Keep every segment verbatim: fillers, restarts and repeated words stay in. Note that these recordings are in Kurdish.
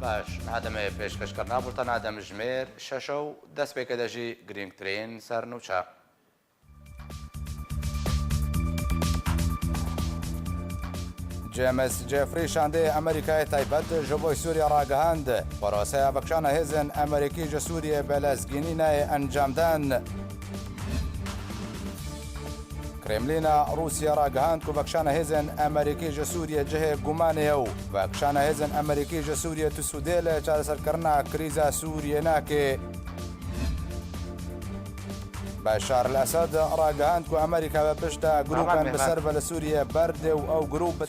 Baş, niha demê pêşkêşkirina bultena demjimêr şeş e û destpêkê de jî girîngtirîn sernûçe. James Jeffrey şandê Amerîkayê taybet ji bo Sûriye ragihand, proseya vekişana hêzên Amerîkî ji Sûriyê bi lezgînî nayê encamdan. Kremlîna Rûsya ragihand ku vekişana hêzên Amerîkî ji Sûriyê cihê gumanê ye û vekişana hêzên Amerîkî ji Sûriyê tu sûdê li çareserkirina krîza Sûriyê nake. Beşar el-Esed ragihand ku Amerîka bi pişta grûpên bi ser ve li Sûriyê berdê û ew grûp bi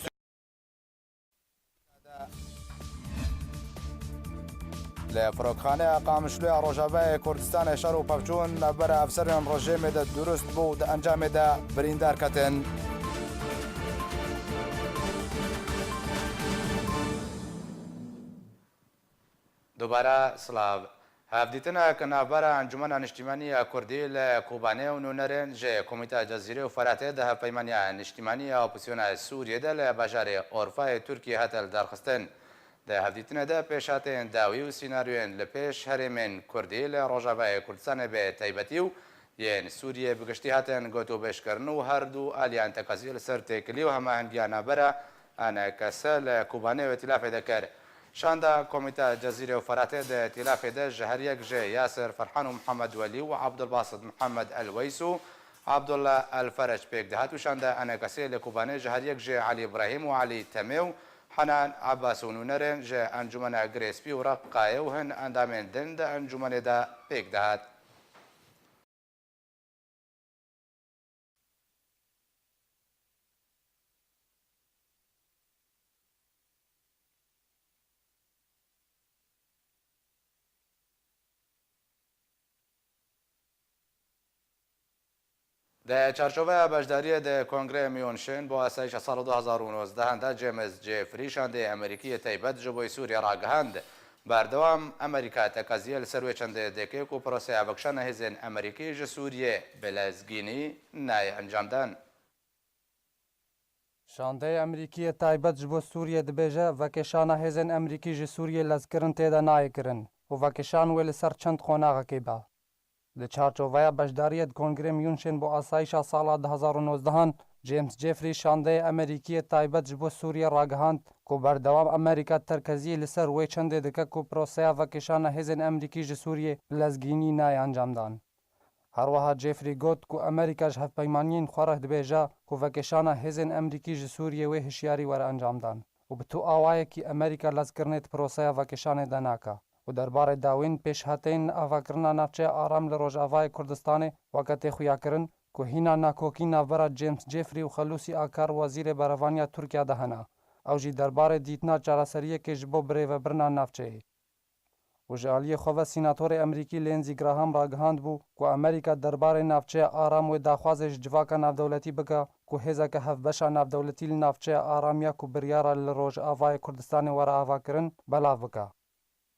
Li Firokxaneya Qamişlo ya Rojavayê Kurdistanê şer û pevçûn navbera efserên rejîmê de durust bû û di encamê de birîndar ketin. Dubare silav. Hevdîtinek navbera Encûmena Niştîmanî ya Kurdî li Kobanê û nûnerên ji Komîta Cezîrê û Feratê di Hevpeymaniya Niştîmanî ya Opozisyona Sûriyê de li bajarê Orfayê Tirkiyê hate lidarxistin. Di hevdîtinê de pêşhateyên dawî û sînaryoyên li pêş herêmên Kurdî li Rojavayê Kurdistanê bi taybetî û yên Sûriyê bi giştî hatin gotûbêjkirin û her du aliyan teqeziyê li ser têkilî û hemahengiya navbera A N K S li Kobanê û Îtîlafê de kir. Şanda Komîta Cezîrê û Feratê di Îtîlafê de ji her yek ji Yasir Ferhan û Mihemed Welî û Abdulbasit Mihemed El Weys û Abdullah El Ferec pêk dihat û şanda A N K S li Kobanê ji her yek ji Elî Îbrahîm û Elî Temê û Henan Abbas û nûnerên ji Encûmena Girê Spî û Reqayê û hin endamên din di encûmenê de pêk dihat. Di çarçoveya beşdariyê di Kongrê München bo asayişa sala du hazar û nozdeh de James Jeffrey şandê Amerîkî yê taybet ji bo Sûriyê ragihand, berdewam Amerîka teqeziyê li ser wê çendê dike ku proseya vekişana hêzên Amerîkî ji Sûriyê bi lezgînî nayê encamdan. Şandeyê Amerîkî yê taybet ji bo Sûriyê dibêje, vekêşana hêzên Amerîkî ji Sûriyê lezkirin tê de nayê kirin û vekêşan wê li ser çend qonaxekê be. Di çarçoveya beşdariyê di Kongrê München bo asayişa sala du hazar û nozdeh an, James Jeffrey şandeyê Amerîkî yê taybet ji bo Sûriyê ragihand ku berdewam Amerîka terkeziyê li ser wê çendê dike ku proseya vekêşana hêzên Amerîkî ji Sûriyê bi lezgînî nayê encamdan. Her wiha Jeffrey got ku Amerîka ji hevpeymaniyên xwe re dibêje ku vekêşana hêzên Amerîkî ji Sûriyê wê hişyarî were encamdan û bi tu awayekî Amerîka lezkirinê di proseya vekêşanê de nake û derbarê dawîn pêşhateyên avakirina navçeya aram li Rojavayê Kurdistanê weke tê xuyakirin ku hîna nakokî navbera James Jeffrey û Xelûsî Akar wezîrê berevaniya Tirkiya de hene. Ew jî derbarê dîtina çareseriyekê ji bo birêvebirina navçeyê. Û ji aliyê xwe ve sînatorê Amerîkî Lindsey Graham ragihandbû ku Amerîka derbarê navçeya aram wê daxwazê ji civaka navdewletî bike ku hêzeke hevbeşa navdewletî li navçeya aram ya ku biryara li Rojavayê Kurdistanê were avakirin, belav bike.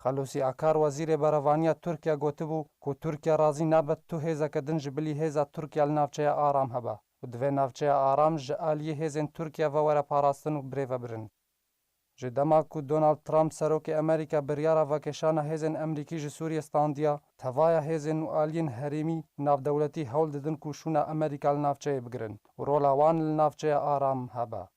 Xelûsî Akar, wezîrê berevaniya Tirkiye gotibû ku Tirkiye razî nabe tu hêzeke din ji bilî hêza Tirkiye li navçeya aram hebe û divê navçeya aram ji aliyê hêzên Tirkiye ve were parastin û birêvebirin. Ji dema ku Donald Trump, serokê Amerîka, biryara vekêşana hêzên Amerîkî ji Sûriyê standiya, tevaya hêzên û aliyên herêmî û navdewletî hewl didin ku şûna Amerîka li navçeyê bigirin û rola wan li navçeya aram hebe.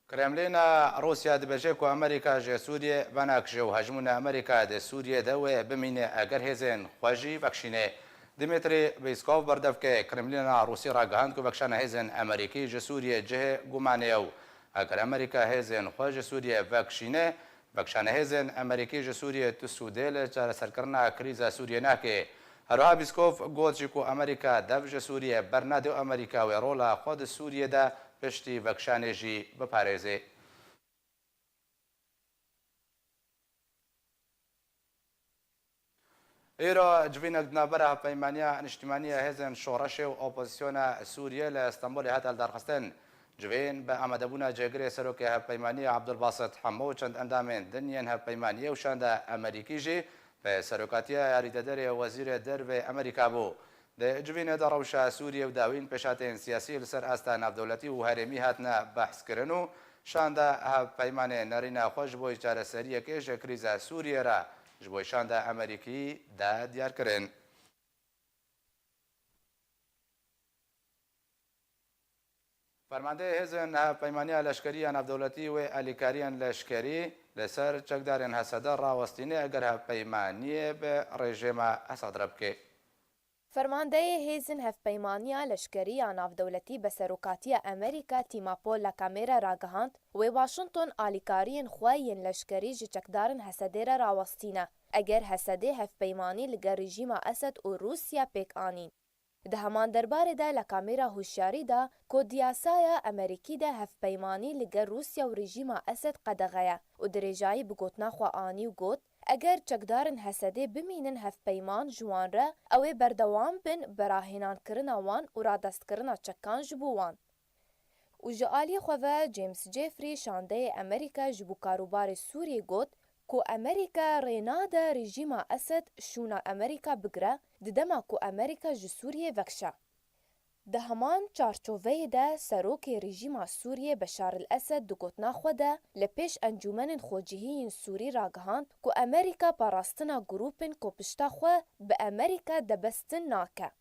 Kremlîna Rûsya dibêje ku Amerîka ji Sûriyê venakişe û hejmûna Amerîka di Sûriyê de wê bimîne eger hêzên xwe jî vekişîne. Dmitry Peskov, berdevkê Kremlîna Rûsî, ragihand ku vekişana hêzên Amerîkî ji Sûriyê cihê gumanê ye û eger Amerîka hêzên xwe ji Sûriyê vekişîne, vekişana hêzên Amerîkî ji Sûriyê tu sûdê li çareserkirina krîza Sûriyê nake. Herwiha Peskov got jî ku Amerîka dev ji Sûriyê bernade û Amerîka wê rola xwe di Sûriyê de piştî vekişanê jî biparêze. Îro civînek di navbera Hevpeymaniya Niştimanî ya Hêzên Şoreşê û Opozisyona Sûriyê li Stenbolê hate lidarxistin. Civîn bi amadebûna cêgirê Serokê Hevpeymaniyê Abdulbasit Hemo û çend endamên din yên hevpeymaniyê û şanda Amerîkî jî bi serokatiya yarîdederê Wezîrê Dervê Amerîka bû. Di civînê de rewşa Sûriyê û dawîn pêşhateyên siyasî li ser asta navdewletî û herêmî hatine behskirin û şanda hevpeymanê nerîna xwe ji bo çareseriyekê ji krîza Sûriyê re ji bo şanda Amerîkî de diyar kirin. Fermandeyê Hêzên Hevpeymaniya Leşkerî ya Navdewletî wê alîkariyên leşkerî li ser çekdarên Hesede rawestîne eger hevpeymaniyê bi rejîma Esad re bike. Fermandeyê Hêzên Hevpeymaniya Leşkerî ya Navdewletî be serokatiya Amerîka Tîma Paul La Camera ragihand, wê Washington alîkariyên xwe yên leşkerî ji çekdarên Hesedê re rawestîne, eger Hesedê hevpeymanî li gel rejîma Esed û Rûsya pêk anîn. Di heman derbarê de La Camera hişyarî da ku di yasaya Amerîkî de hevpeymanî li gel Rûsya û rejîma Esed qedexe ye û dirêjayî bi gotina xwe anî û got, eger çekdarên Hesedê bimînin hevpeyman ji wan re, ew ê berdewam bin bi rahênankirina wan û radestkirina çekan ji bo wan. Û ji aliyê xwe ve James Jeffrey, şandeyê Amerîka ji bo karûbarê Sûriyê got ku Amerîka rê nade rejîma Esed şûna Amerîka bigire, di dema ku Amerîka ji Sûriyê vekişe. Di heman çarçoveyê de serokê rejîma Sûriyê Beşar el Esed di gotina xwe de li pêş encûmenên xwecihî yên Sûrî ragihand ku Amerîka parastina grûpên ku pişta xwe bi Amerîka debestin nake.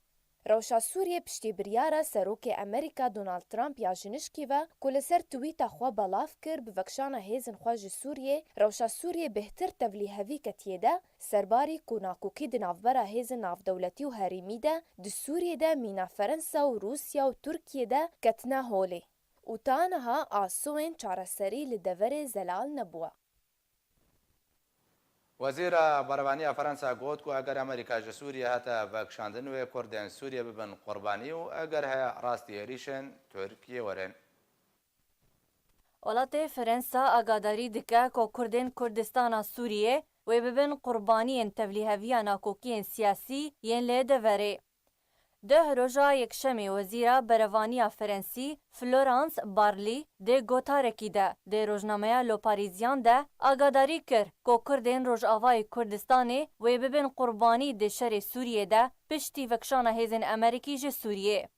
Rewşa Sûriyê piştî biryara serokê Amerîka Donald Trump ya jinişkî ve ku li ser twîta xwe belav kir bi vekişana hêzên xwe ji Sûriyê, rewşa Sûriyê bêhtir tevlîhevî ketiye de, serbarî ku nakokî di navbera hêzên navdewletî û herêmî de di Sûriyê de mîna Ferensa û Rûsya û Tirkiyê de ketine holê û ta niha asûyên çareserî li deverê zelal nebûye. Wezîra Berevaniya Fransa got ku eger Amerîka ji Sûriyê hate vekişandin, wê Kurdên Sûriyê bibin qurbanî û eger heye rastî êrîşên Tirkiyê werin. Welatê Fransa agadarî dike ku Kurdên Kurdistana Sûriyê wê bibin qurbaniyên tevlîheviya nakokiyên siyasî yên li deverê. Deh roja Yekşemê Wezîra Berevaniya Frensî Florence Parly di gotarekî de di rojnameya Le Parisien de agadarî kir ku Kurdên Rojavayê Kurdistanê wê bibin qurbanî di şerê Sûriyê de piştî vekişana hêzên Amerîkî ji Sûriyê.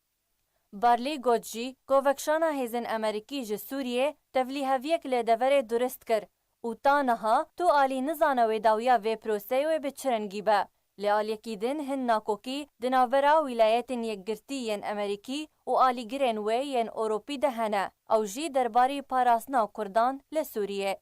Barley got jî ku vekişana hêzên Amerîkî ji Sûriyê tevlîheviyek li deverê durist kir û ta niha tu alî nizane wê dawiya vê proseyê wê bi çi rengî be. Li aliyekî din hin nakokî di navbera Wîlayetên Yekgirtî yên Amerîkî û alîgirên wê yên Ewropî de hene. Ew jî derbarî parastina Kurdan li Sûriyê.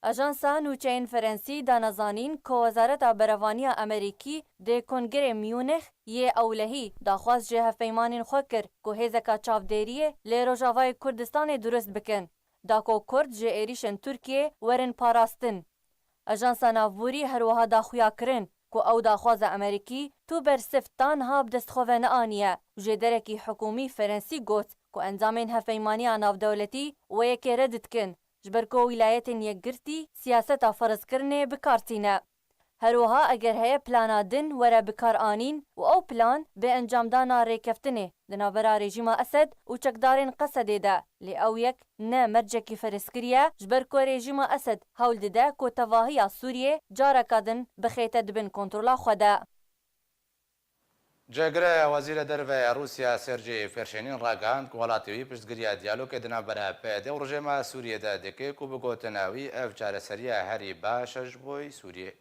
Ajansa nûçeyên Ferensî dane zanîn ku Wezareta Berevaniya Amerîkî di Kongrê Munîx yê ewlehî daxwaz ji hevpeymanên xwe kir ku hêzeka çavdêriyê li Rojavayê Kurdistanê durist bikin, da ku Kurd ji êrîşên Tirkiyê werin parastin. Ajansa Navborî her wiha da xuya kirin ku ew daxwaza Amerîkî tu bersiv ta niha bi dest xwe ve neaniye û jêderekî hikûmî Ferensî got ku endamên Hevpeymaniya Navdewletî wê yekê red dikin, ji ber ku Wîlayetên Yekgirtî siyaseta ferzkirinê bi kar tîne. Her wiha eger heye plana din were bi kar anîn û ew plan bi encamdana rêkeftinê di navbera rejîma Esed û çekdarên Qesedê de, lê ew yek ne mercekî ferzkirî ye, ji ber ku rejîma Esed hewl dide ku tevahiya Sûriyê careka din bixête di bin kontrola xwe de. Cihgire Wezîrê Derve ya Rûsya Sergey Pêrşenîn ragihand ku welatê wî piştgiriya diyalogê di navbera P Y D û rejîma Sûriyê de dike ku bi gotina wî ev çareseriya herî baş e ji bo Sûriyê.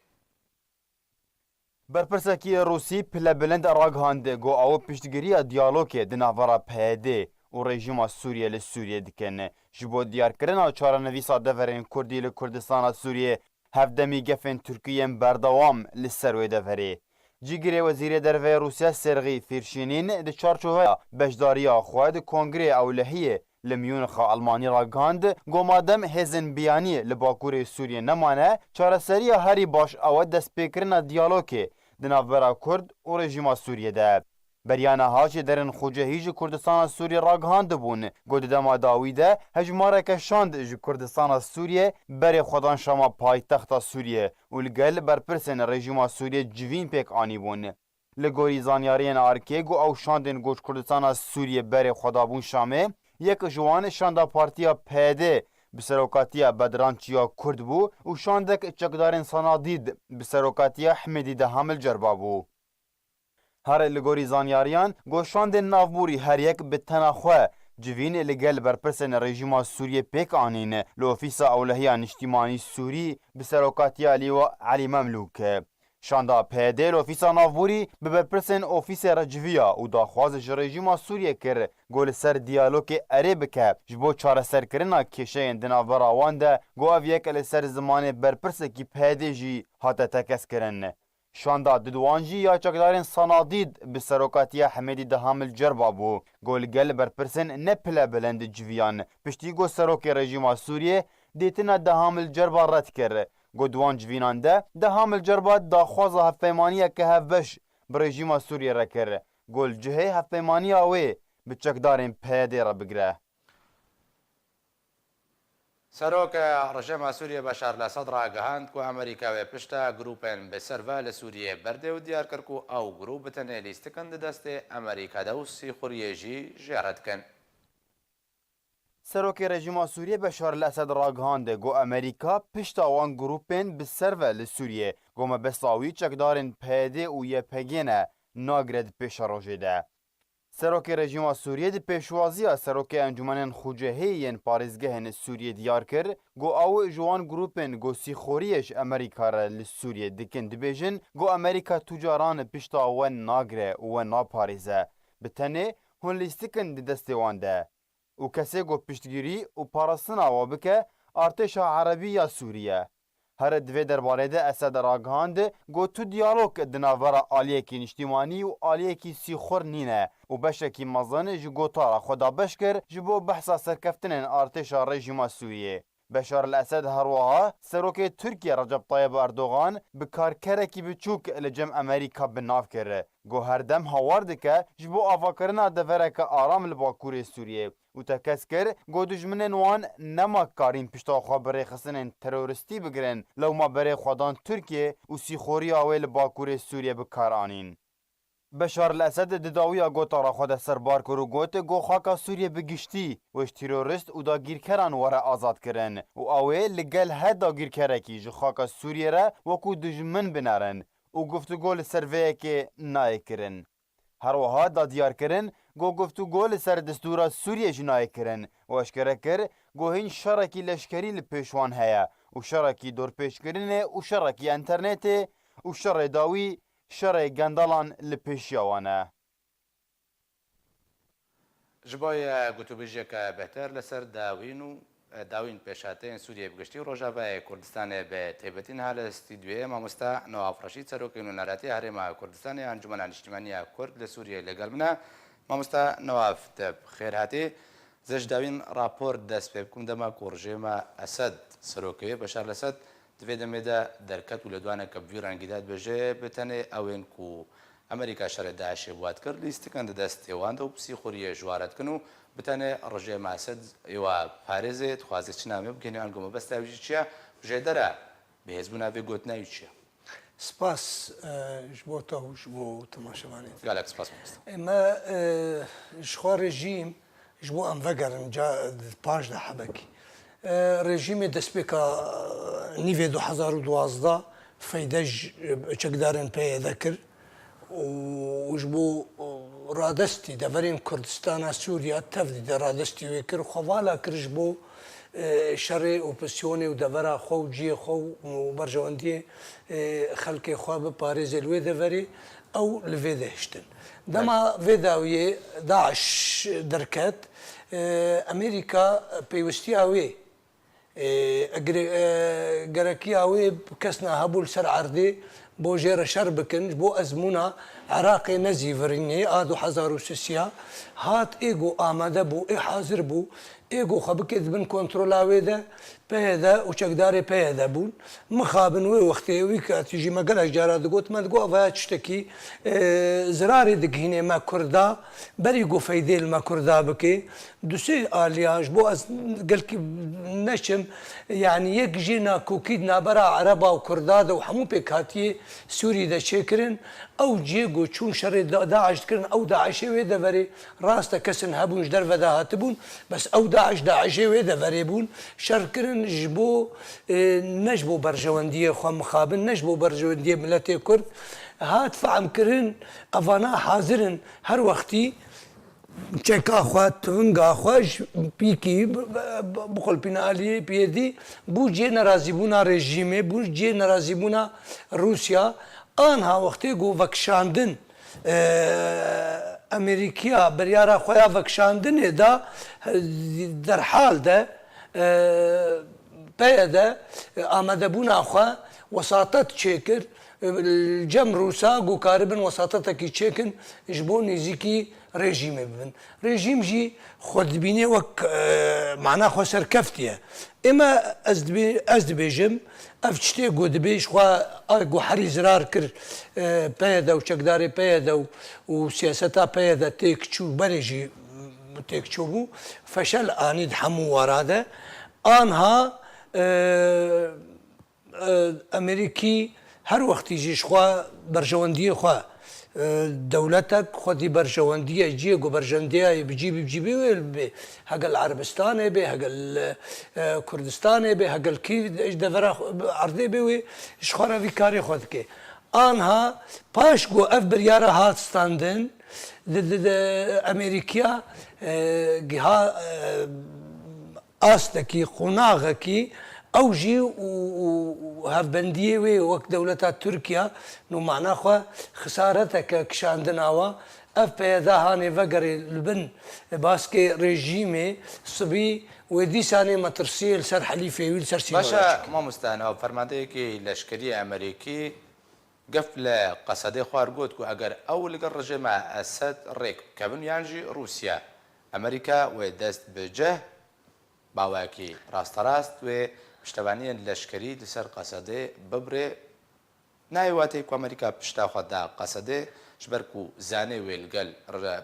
Berpirsekî Rûsî pilebilind ragihand ku ew piştgiriya diyalogê di navbera P Y D û rejîma Sûriyê li Sûriyê dikin. Ji bo diyarkirina çarenivîsa deverên Kurdî li Kurdistana Sûriyê, hevdemî gefên Tirkî yên berdewam li ser wê deverê. Cîgirê Wezîrê Derve yê Rûsya Sergî Fîrşînîn di çarçoveya beşdariya xwe di Kongrê Ewlehiyê li Mûnix a Almanî ragihand, ku madem hêzên biyanî li Bakurê Sûriyê nemane, çareseriya herî baş ew e destpêkirina diyalogê di navbera Kurd û rejîma Sûriyê de. Beriya niha jêderên xucehî ji Kurdistana Sûriyê ragihandibûn ku di dema dawî de hejmareke şand ji Kurdistana Sûriyê berê xwe dan Şama paytexta Sûriyê û li gel berpirsên rejîma Sûriyê civîn pêk anîbûn. Li gorî zanyariyên arkê ku ew şandên ku ji Kurdistana Sûriyê berê xwe dabûn Şamê, yek ji wan şanda Partiya P Y D bi serokatiya Bedran Çiya Kurd bû û şandek çekdarên Sanadîd bi serokatiya Himêdî Deham li Cerba bû. Her li gorî zanyariyan, go şandên navborî her yek bi tena xwe civîn li gel berpirsên rejîma Sûriyê pêk anîn li Ofîsa Ewlehiya Niştîmanî Sûrî bi serokatiya Lîwa Elî Memlûk. Şanda P Y D li Ofîsa Navborî bi berpirsên ofîsê re civiya û daxwaz ji rejîma Sûriyê kir, go li ser diyalogê erê bike ji bo çareserkirina kêşeyên di navbera wan de, go ev yek li ser zimanê berpirsekî P Y D jî hate tekez kirin. Şanda Didwan jî ya çekdarên Sanadîd bi serokatiya Hemêdî Dehamil Cerba bû. Go li gel berpirsên ne pile bilind civiyan. Piştî go serokê rejîma Sûriyê dêtina Dehamil Cerba red kir. Go di wan civînan de Dehamil Cerba daxwaza hevpeymaniyeke hevbeş bi rejîma Sûriyê re kir. Go li cihê hevpeymaniya wê bi çekdarên P Y D re bigire. Serok rejîma Sûriyê Beşar el Esed ragihand ku Amerîka wê pişta grûpên bi serve li Sûriyê berdê û diyar kir ku ew grûp bi tenê lîstik in di destê Amerîka de û sîxuriyê jî jê re dikin. Serokê rejîma Sûriyê Beşar el Esed ragihand ku Amerîka pişta wan grûpên bi serve li Sûriyê, ku mebesta wî çekdarên P Y D û Y P G ne, nagire di pêşerojê de. Serokê rejîma Sûriyê di pêşwaziya serokê Encûmenên Xucehê yên parêzgehên Sûriyê diyar kir, ku ew ji wan grûpên ku sîxoriyê ji Amerîka re li Sûriyê dikin dibêjin, ku Amerîka tu caran pişta we nagire û we naparêze. Bi tenê hûn lîstik in di destê wan de. Û kesê ku piştgirî û parastina we bike, artêşa erebî ya Sûrî ye. Here di vê derbarê de Esed ragihand, got, tu diyalog di navbera aliyekî niştîmanî û aliyekî sîxur nîne û beşekî mezin ji gotara xwe da beş kir ji bo behsa serkeftinên artêşa rejîma Sûriyê. Beşar el Esed her wiha serokê Tirkiye Recep Tayyip Erdogan bi karkerekî biçûk li cem Amerîka bi nav kir. Got, her dem hawar dike ji bo avakirina devereke aram li Bakurê Sûriyê. Û tekez kir, got, dijminên wan nema karîn pişta xwe bi rêxistinên teroristî bigirin, lewma berê xwe dan Tirkiye û sîxoriya wê li Bakurê Sûriyê bi kar anîn. Beşar el Esed di dawiya gotara xwe de serbar kir û got, got, xaka Sûriyê bi giştî wê ji terorist û dagîrkeran were azadkirin û ew ê li gel her dagîrkerekî ji xaka Sûriyê re wekû dijmin binerin û guftûgo li ser vê yekê nayê kirin. Her wiha da diyar kirin, ku guftûgo li ser destûra Sûriyê jî nayê kirin û eşkere kir, ku hîn şerekî leşkerî li pêş wan heye û şerekî dorpêçkirinê û şerekî enternetê û şerê dawî, şerê gendalan li pêşiya wan e. Ji bo ye gotûbêjeke bêhtir li ser dawîn û dawîn pêşhateyên Sûriyê bi giştî û Rojavayê Kurdistanê bi taybetî niha li stûdyoyê mamosta Newaf Reşîd, serokê nûneratiya Herêma Kurdistanê ya Encûmena Niştîmanî ya Kurd li Sûriyê li gel min e. Mamosta Newaf, te bi xêr hatî. Ez ji dawîn rapor dest pê bikim, dema ku rejîma Esed, serokê wê Beşar el Esed, di vê demê de derket û lêdwaneke bi vî rengî de dibêje, bi tenê ew ên ku Amerîka şerê DAIŞê bi wan dikir, lîstikan di destê wan de û bi sîxuriyê ji wan re dikin û bi tenê rejîma Esed ê wa parêzê, dixwaze çi namê bigihîne, ango mebesta wî jî çi ye? Jêdera bihêzbûna vê gotina wî çi ye? Spas, e, ji bo te û ji bo temaşevanê. Gelek spas mamoste. E, me, e, ji xwe rejîm Ji bo em vegerin ca paş de hebekî. E, rejîmê destpêka, e, nîvê du hezar û duwazdeh feyde ji, e, çekdarên P Y D kir û ji bo, e, radestî deverên Kurdistana Sûriya tev dî de radestî wê kir, xwe vala kir ji bo, e, şerê, opozîsyonê û devera xwe û cihê xwe û berjewendiyê, e, xelkê xwe biparêze li wê deverê. Ew li vê de hiştin. Dema vê dawiyê DAIŞ derket, e, Amerîka pêwistiya wê, e, gire-, e, gerekiya wê kesna hebû li ser erdê bo jê re şer bikin, ji bo ezmûna Iraqê nezîvirînê a du hezar û sisiya hat, ê ku amade bû, ê hazir bû, ê ku xwe bike di bin kontrola wê de, P Y D û çekdarê P Y D bûn. Mixabin wê wextê, wî katî jî me gelek cara digot, me digot, "Eva ya tiştekî, e, zirarê digihînê me Kurda, berî ku feydê li me Kurda bike." Du sê aliyan ji bo ez gelkî neçim, yanî yek jê nakokî di navbera Ereba û Kurda de û hemû pêkhatiyê Sûrî de çêkirin. Ew cihê ku çûn şerê Da-, DAIŞ dikirin, ew DAIŞê wê deverê, rast e, kesin hebûn ji derve de hatibûn, bes ew DAIŞ, DAIŞê wê deverê bûn, şer kirin ji bo, e, ne ji bo berjewendiyê xwe mixabin, ne ji bo berjewendiyê miletê Kurd. hat fehmkirin, evana hazir in her wextî çeka xwe, tivinga xwe ji pîkî bi-, bi-, bixulpîne aliyê P Y D, bû cihê nerazîbûna rejîmê, bû cihê nerazîbûna Rûsya. Anha wextê ku vekişandin, e, Amerîkiya biryara xwe ya vekişandinê da, e, derhal de, e, P Y D, e, amadebûna xwe wesatet çêkir, e, li cem Rûsa ku karibin wesatetekî çêkin ji bo nêzîkî rejîmê bibin. Rejîm jî xwe dibîne wek, e, mana xwe serkeftiye. Ême ez dibê-, ez dibêjim, ev tiştê ku dibê ji xwe a ku herî zirar kir, e, P Y D û çekdarê P Y D û, û siyaseta P Y D têk çû, berê jî têk çûbû, feşel anî di hemû wara de. Anha, e, e, Amerîkî her wextî jî ji xwe berjewendiyê xwe, e, dewletek xwedî berjewendiyê ciyê ku berjewendiyê bi cî bî, bi cî bî wê bê, hegel Erebistanê bê, hegel, e, Kurdistanê bê, hegel kî ji devera xwe, erdê bê wê ji xwe re vî karê xwe dike. Anha paş ku ev biryara hat standin, di, di, di Amerîkiya, e, giha, e, astekî, qonaxekî, ew jî û, û, û hevbendiyê wê wek dewleta Tirkiye, nû mana xwe xisareteke kişandina wa, ev P Y D hanê vegerê li bin baskê rejîmê, sibî wê dîsanê metirsiyê li ser helîfê wî, li ser sînora Başa çike. Mamoste, nav fermandeyekî leşkerî Amerîkî gef li Qesedê xwar got ku eger ew li gel rejîma Esed rêk bikevin yan jî Rûsya, Amerîka wê dest bi cih Bawekî rasterast wê piştevaniyên leşkerî li ser Qesedê bibirê. Nayê wateyê ku Amerîka pişta xwe da Qesedê, ji ber ku zanê wê li gel re-,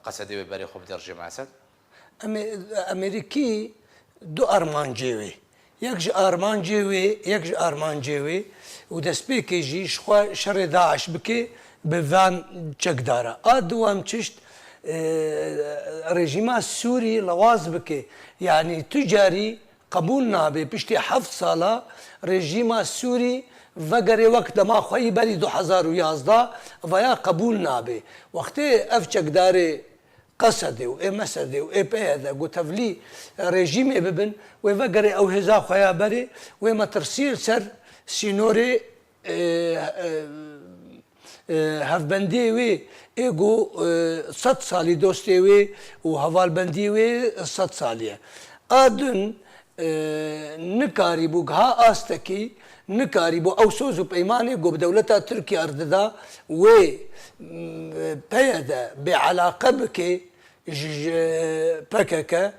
Qesedê wê berê xwe bide rejîma Esed. Eme-, Amerîkî du armancê wê. Yek ji armancê wê, yek ji armancê wê û destpêkê jî ji xwe şerê DAIŞ bike bi van çekdara. A duwem çişt, e, rejîma Sûrî lewaz bike. Yanî tu carî qebûl nabe piştî heft sala rejîma Sûrî vegere wek dema xwe yî berî du hezar û yazdeh, vaya qebûl nabe. Wextê ev çekdarê Qesedê û ê Mesedê û ê P Y D ku tevlî rejîmê bibin, wê vegere ew hêza xwe ya berê, wê metirsiyê li ser sînorê, e, e, e, hevbendiyê wê ê ku, e, sed salî dostê wê û hevalbendiyê wê sed salî ye. A din, e, nikarîbû giha astekî, nikarîbû ew soz û peymanê ku bi dewleta Tirkiye re dida wê, m, P Y D bêelaqe bike ji, ji P K K,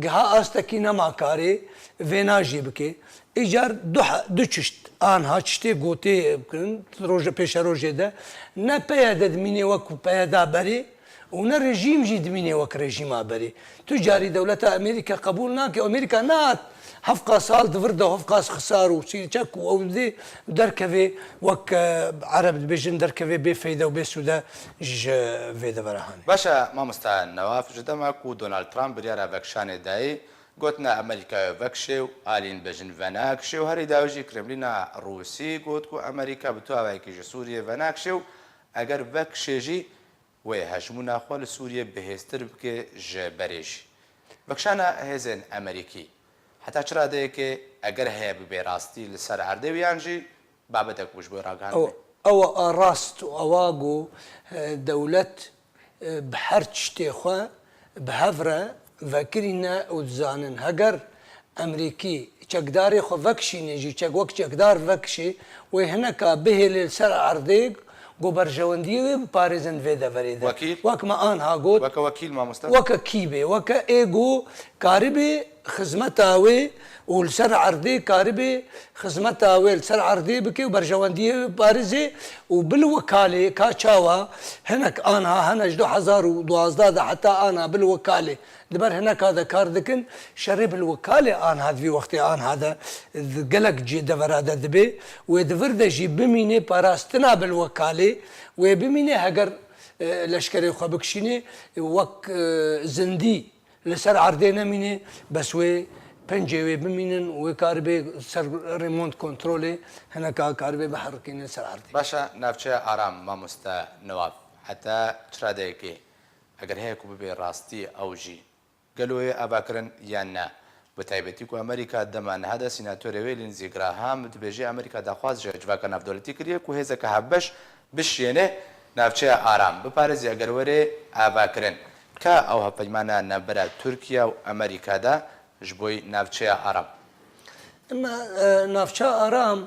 giha astekî nema karê vêna jî bike. Îcar du he-, du çişt anha çiştê gotê bikin, roje pêşerojê de ne P Y D dimînê wek ku P Y D berê, û ne rejîm jî dimîne wek rejîma berê. Tu carî dewleta Amerîka qebûl nake. Amerîka nehat hevqa sal di vir de hevqas xisar û çîçek û ew dê derkevê wek, e, Ereb dibêjin derkevê bê feyde û bê sûde ji vê devera hanê. Baş e, mamosta Newaf, ji dema ku Donald Trump biryara vekişanê dayî, gotine Amerîkayê vekişê û alîn bêjin venakişê û herî dawî jî Kremlîna Rûsî got ku Amerîka bi tu awayekî ji Sûriyê venakişê û eger vekişê jî wê hejmûna xwe li Sûriyê bihêztir bike ji berê jî. Vekişana hêzên Amerîkî heta çi radeyekê eger heye bibe rastî li ser erdê wî yan jî babetek bû ji bo ragihandinê? Ew, ew a rast û ewa ku, e, dewlet, e, bi her tiştê xwe bi hev re vekirîne û dizanin. Heger Emrîkî çekdarê xwe vekişîne jî, çek-, wek çekdar vekişê, wê hineka bihêlê li ser erdê ku berjewendiyê wê biparêzin vê deverê de. Wekîl? Wek me anha got, Weke wekîl, mamoste? Weke kî bê, weke ê ku karibê xizmeta wê û li ser erdê karibê xizmeta wê li ser erdê bike û berjewendiyê wê biparêzê û bil wekalê ka çawa hinek anha hene ji du hezar û duwazdeh de heta ana bil wekalê di ber hineka de kar dikin, şerê bilwekalê anha di vî wextê anha de, di gelek cî devera de dibe, wê di vir de jî bimîne parastina bilwekalê, wê bimîne heger, e, leşkerê xwe bikişîne, wek, e, zindî li ser erdê nemîne, bes wê Pencê wê bimînin û wê karibê ser remont kontrolê hineka karibê biherikînin ser erdê. Baş e, navçeya Aram, mamoste Newaf, heta çi radeyekê, eger heye ku bibe rastî ew jî, gelo yê avakirin yan ne? Bi taybetî ku Amerîka dema niha de sînatorê wê Lindsey Graham dibêje Amerîka daxwaz ji civaka navdewletî kiriye ku hêzeke hevbeş bişiyêne navçeya Aram biparêzî eger were avakirin. Ka ew hevpeymana navbera Tirkiye û Amerîka de ji bo navçeya Aram? Ema, e, navça Aram,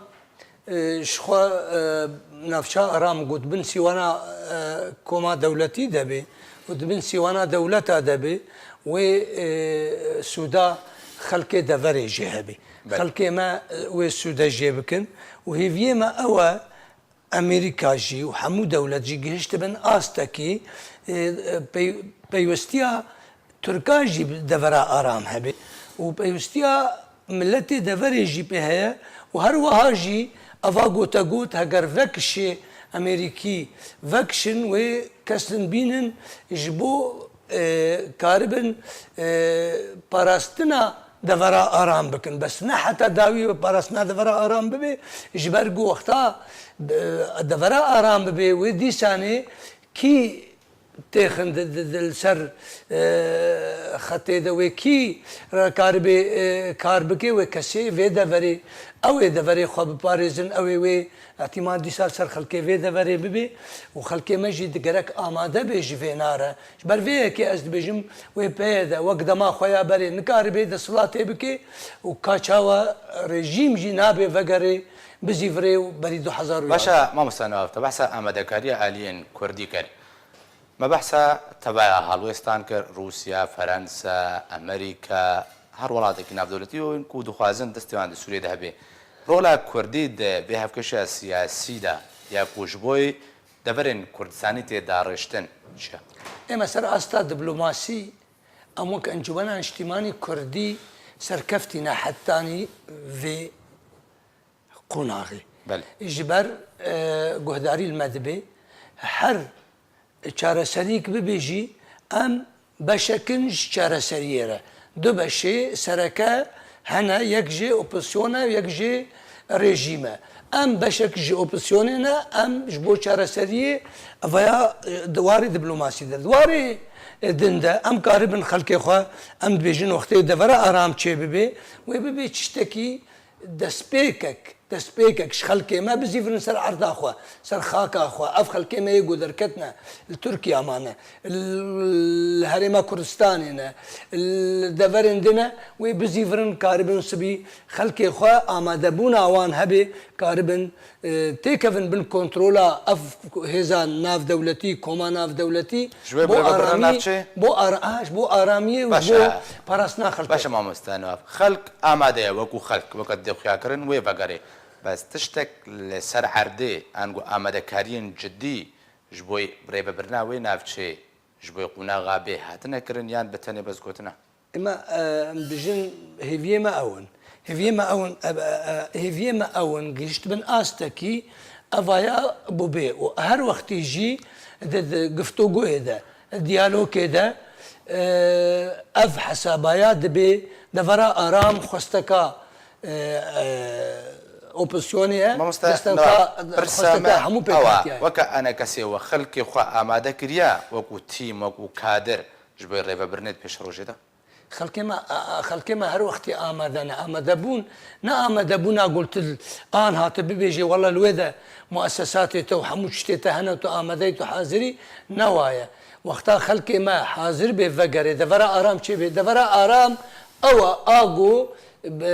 e, ji xwe, e, navça Aram ku di bin sîwana, e, koma dewletî de be û di bin sîwana dewleta de be, wê, e, sûda xelkê deverê jê hebe. Belê. Xelkê me, e, wê sûde jê bikin û hêviyê me ew e, Amerîka jî û hemû dewlet jî gihiştibin astekî, e, e, pey-, peywestiya Tirkan jî bi devera Aram hebe û peywestiya miletê deverê jî pê heye û her wiha jî eva gotegot, heger vekişê Amerîkî vekişin, wê kes din bînin ji bo, e, karibin, e, parastina devera Aram bikin. Bes ne heta dawî parastina devera Aram bibe, ji ber ku wexta, e, devera Aram bibe, wê dîsanê kî têxin di, di, di, li ser, e, xetê de, wê kî re karibê, e, kar bike, wê kesê vê deverê, ew ê deverê xwe biparêzin, ew ê wê îhtîmal dîsa ser xelkê vê deverê bibe û xelkê me jî digerek amade be ji vê nare. Ji ber vê yekê ez dibêjim, wê peyê de wek dema xwe ya berê nikaribê desthilatê bike û ka çawa rejîm jî nabe vegerê bizîvirê û berî du hezar û yazdeh. Baş e, mamoste Newaf, te behsa amadekariya aliyên kurdî kir. Me behsa teveya helwêstan kir, Rûsya, Ferensa, Amerîka, her welatekî navdewletî û ku dixwazin destê wan di Sûriyê de hebe. Rola kurdî di vê hevkeşa siyasî de ya ku ji bo deverên Kurdistanî tê darêştin çi ye? Ême ser asta diplomasî, em wek Encûmena Niştîmanî Kurdî serkeftî ne hetanî vê qonaxê. Belê. Ji ber, e, guhdarî li me dibe, her çareseriyek bibe jî, em beşek in ji çareseriyê re. Du beşê sereke hene, yek jê opozîsyon e, yek jê rejîm e. Em beşek ji opozîsyonê ne, em ji bo çareseriyê vaya, e, di warê diplomasî de. Di warê, e, din de em karibin xelkê xwe, em dibêjin wextê devera aram çêbibe, wê bibe tiştekî destpêkek, destpêkek ji xelkê me bizîvirin ser erda xwe, ser xaka xwe. Ev xelkê me yê ku derketine, li Tirkiya mane, li Herêma Kurdistanê ne, li deverên din e, wê bizîvirin, karibin sibî xelkê xwe amadebûna wan hebe, karibin, e, têkevin bin kontrola ev hêza navdewletî, koma navdewletî. Ji bo rêvebirina aramî, navçê? Bo ara-, ha, ji bo aramiyê û ji bo parastina xelkê. Baş e, mamoste Newaf. Xelk amade ye, wekû xelk, weke dê xuyakirin wê vegerê. Bes tiştek li ser erdê, ango amadekariyên cidî ji bo rêvebirina wê navçê, ji bo qonaxa bê hatine kirin yan bi tenê bes gotina? Ema, e, em bijin hêviyê me ew in. Hêviyê me ew in, e, e, e, hêviyê me ew in, gihiştibin astekî evaya bûbe û her wextî jî di, di giftogoyê de, diyalogê de, e, ev hesabaya dibe devera aram xwesteka, e, e, opozîsyonê ye, mamoste, destewka, pirsa xwesteka me hemû ew e, pêkhatiyayê. Weke enekesê we xelkê xwe amade kiriye, wekû tîm, wekû kadir ji bo rêvebirinê di pêşerojê de? Xelkê me, a, a, xelkê me her wextî amade ne. Amade bûn, ne amade bûna ku tu anha tu bibêjê, wela li wê de muesesatê te û hemû tiştê te hene, tu amade yî, tu hazir î, ne wa ye. Wexta xelkê me hazir bê vegerê, devera aram çê bê. Devera aram ew e, a ku bi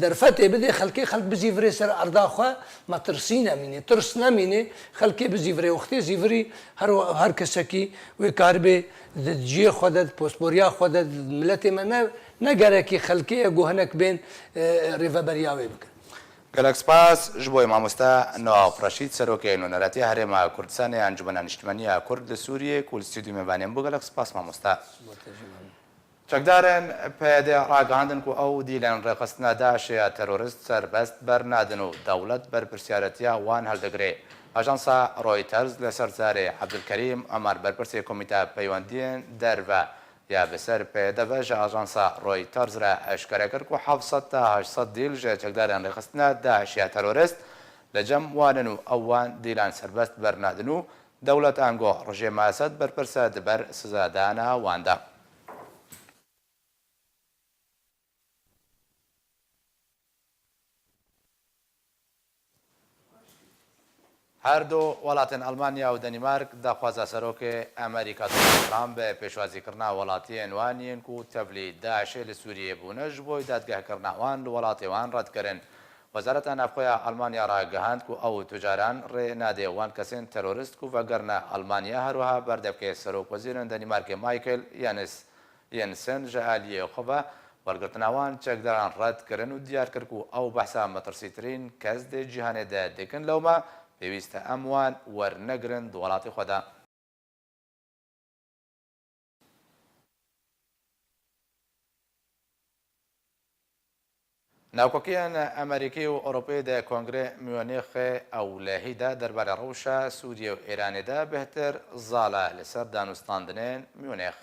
derfetê bidê xelkê, xelk bizîvirê ser erda xwe, metirsî nemînê, tirs nemînê, xelkê bizîvirê. Wextê zîvirî her, her kesekî wê karibê di ciyê xwe de, di posporiya xwe de, di miletê me ne, ne gerekî xelkê ye ku hinek bên, e, rêveberiya wê bikin. Gelek spas ji bo mamoste Newaf Reşîd, Serokê Nûneretiya Herêma Kurdistanê ya Encûmena Niştimanî ya Kurd li Sûriyê ku li stûdyo mêvanê bû. Gelek spas mamoste. Çekdarên P Y D ragihandin ku ew dîlên rêxistina DAIŞê ya terorîst serbest bernadin û dewlet berpirsiyaretiya wan hildigire. Ajansa Reuters li ser zarê Ebdulkerîm Omer, berpirsê Komîteya Peywendiyên Derve, Ya bi ser pêde ve ji ajansa Reuters re eşkere kir ku heft sed ta heşt sed dîl ji çekdarên rêxistina DAIŞ ya terorist li cem wan in û ew wan dîlan serbest bernadin û dewlet ango rejîma Esed berpirs e di ber sizadana wan de. Her du welatên Almanya û Danîmark daxwaza Serokê Amerîka Donald Trump bi pêşwazîkirina welatiyên wan yên ku tevlî DAIŞê li Sûriyê bûne, ji bo dadgehkirina wan li welatê wan red kirin. Wezareta Navxwe ya Almanya ragihand ku ew tucaran rê nade wan kesên terorist ku vegerine Almanya, her wiha berdevkê Serokwezîrên Danîmarkê Michael Yanis Jensen ji aliyê xwe ve wergirtina wan çekdaran red kirin û diyar kir ku ew behsa metirsîtirîn kes di cîhanê de dikin, lewma pêwîst e em wan wernegirin di welatê xwe de. Navkokiyên Amerîkî û Ewropî di Kongrê Munîxê Ewlehî de derbarê rewşa Sûriyê û Îranê de bêhtir zal e li ser danûstandinên Munîx.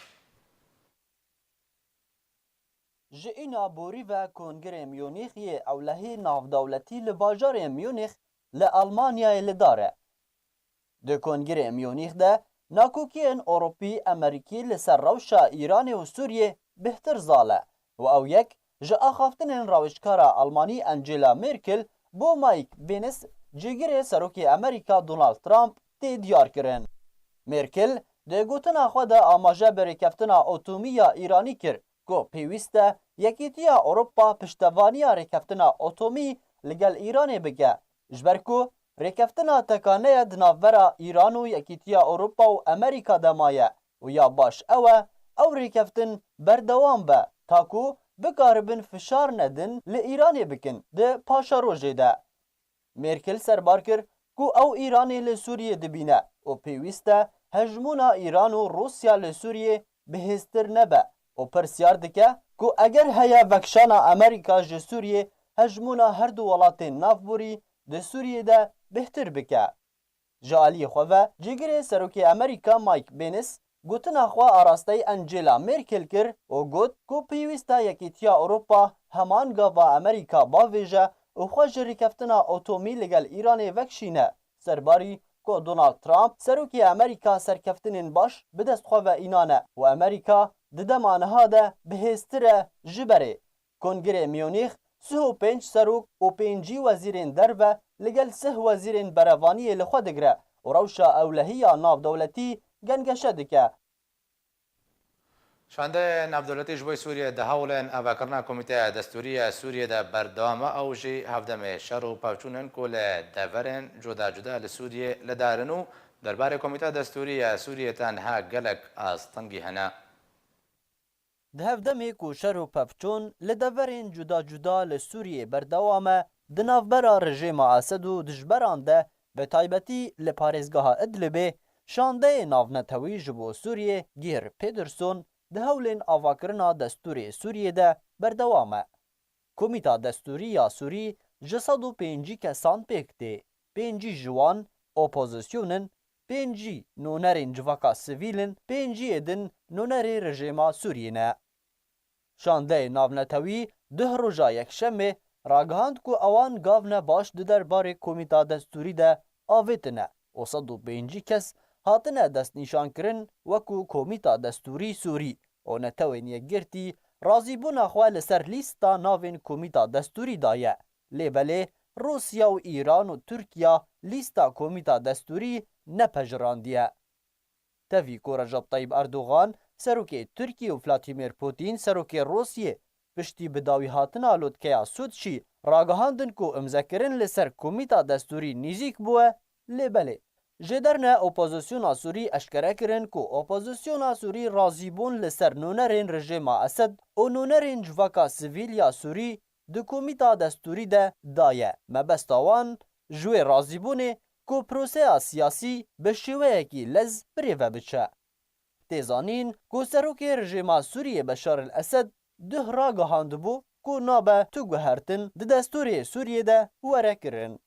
Ji îna borî ve Kongrê Munîx yê Ewlehî navdewletî li bajarê Munîx li Almanyayê li dar e. Di Kongrê Munîx de nakokiyên Ewropî, Amerîkî li ser rewşa Îranê û Sûriyê bêhtir zal e û ew yek ji axaftinên rawêjkara Almanî Angela Merkel bo Mike Pence, cîgirê Serokê Amerîka Donald Trump, tê diyar kirin. Merkel di gotina xwe de amaje bi rêkeftina atomî ya Îranî kir ku pêwîst e Yekîtiya Ewropa piştevaniya rêkeftina atomî li gel Îranê bike, ji ber ku rêkeftina tekane ye di navbera Îran û Yekîtiya Ewropa û Amerîka de maye û ya baş ew e ew rêkeftin berdewam be, ta ku bikaribin fişar nedin li Îranê bikin di paşerojê de. Merkel serbar kir ku ew Îranê li Sûriyê dibîne û pêwîst e hejmûna Îran û Rûsya li Sûriyê bihêztir nebe û pirsyar dike ku eger heye vekişana Amerîka ji Sûriyê hejmûna her du welatên navborî di Sûriyê de bêhtir bike. Ji aliyê xwe ve cîgirê Serokê Amerîka Mike Pence gotina xwe arasteyî Angela Merkel kir û got ku pêwîst e Yekîtiya Ewropa heman gava Amerîka bavêje û xwe ji rêkeftina atomî li gel Îranê vekişîne, serbarî ku Donald Trump, Serokê Amerîka serkeftinên baş bi dest xwe ve înane û Amerîka di dema niha de bihêztir e ji berê. Kongrê Munîx sih û pênc serok û pêncî wezîrên derve li gel sih wezîrên berevaniyê li xwe digire û rewşa ewlehî ya navdewletî gengeşe dike. Şandeyê navdewletî ji bo Sûriyê di hewlên avakirina Komîteya Destûrî ya Sûriyê de berdewam e. Ew jî hevdemê şer û pevçûn in ku li deverên cuda cuda li Sûriyê li dar in û derbarê Komîteya Destûrî ya Sûriyê tenha gelek astengî hene. Di hevdemê ku şer û pevçûn li deverên cuda cuda li Sûriyê berdewam e, di navbera rejêma Esed û dijberan de, bi taybetî li parêzgeha Idlibê, şandeyê navnetewî ji bo Sûriyê, Geir Pedersen, di hewlên avakirina destûrê Sûriyê de berdewam e. Komîta Destûrî ya Sûrî ji sed û pêncî kesan pêk tê. Pêncî ji wan opozîsyon in, pêncî nûnerên civaka sivîl in, pênciyê din nûnerê rejêma Sûriyê ne. Şandeyê navnetewî duh roja Yekşemê ragihand ku ewan gavne baş di derbarê Komîta Destûrî de avêtine û sed û pêncî kes hatine destnîşankirin wekû Komîta Destûrî Sûrî û Netewên Yekgirtî razîbûna xwe li ser lîsta navên Komîta Destûrî daye. Lê belê Rûsya û Îran û Tirkiya lîsta Komîta Destûrî nepejirandiye. Tevî ku Recep Tayyip Erdogan, serokê Tirkiyê û Vladimir Putin, serokê Rûsiyê, piştî bi dawî hatina lotkeya Soçî ragihandin ku imzekirin li ser Komîta Destûrî nîzîk bûye, lê belê. Jêderne Opozisyona Sûrî eşkere kirin ku Opozisyona Sûrî razîbûn li ser nûnerên rejêma Esed û nûnerên civaka sivîl ya Sûrî di Komîta Destûrî de daye. Mebesta wan ji wê razîbûnê ku proseya siyasî bi şêweyekî lez birêve biçe. Tê zanîn ku serokê rejêma Sûriyê Beşar el Esed duh ragihandibû ku nabe tu guhertin di destûrê Sûriyê de were kirin.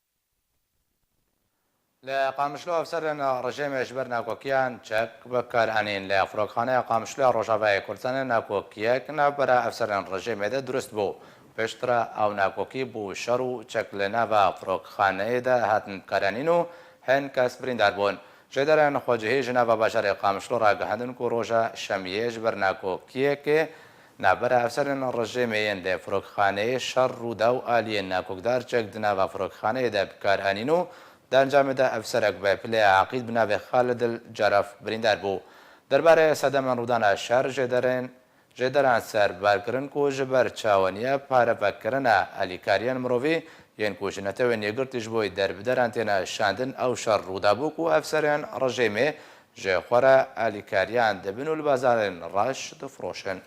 Li Qamişlo efserên rejîmê ji ber nakokiyan çek bi kar anîn. Li Firokxaneya Qamişlo ya Rojavayê Kurdistanê nakokiyek navbera efserên rejîmê de dirust bû. Piştre ew nakokî bû şer û çek li nava firokxaneyê de hatin bikaranîn û hin kes birîndar bûn. Jêderên xwecihî ji nava bajarê Qamişlo ragihandin ku roja şemiyê ji ber nakokiyekê navbera efserên rejîmê yên li firokxaneyê şer rû da û aliyên nakokdar çek di nava firokxaneyê de bikar anîn û di encamê de efserek bi pilê Eqîd bi navê Xalid el Ceref birîndar bû. Derbarê sedemên rûdana şer jêderên Jêderan ser ber kirin ku ji ber çawaniya parevekirina alîkariyên mirovî yên ku ji netewên yekgirtî ji bo derbederan têne şandin, ew şer rû dabû ku efserên rejîmê ji xwe re alîkariyan dibin û li bazarên reş difiroşin.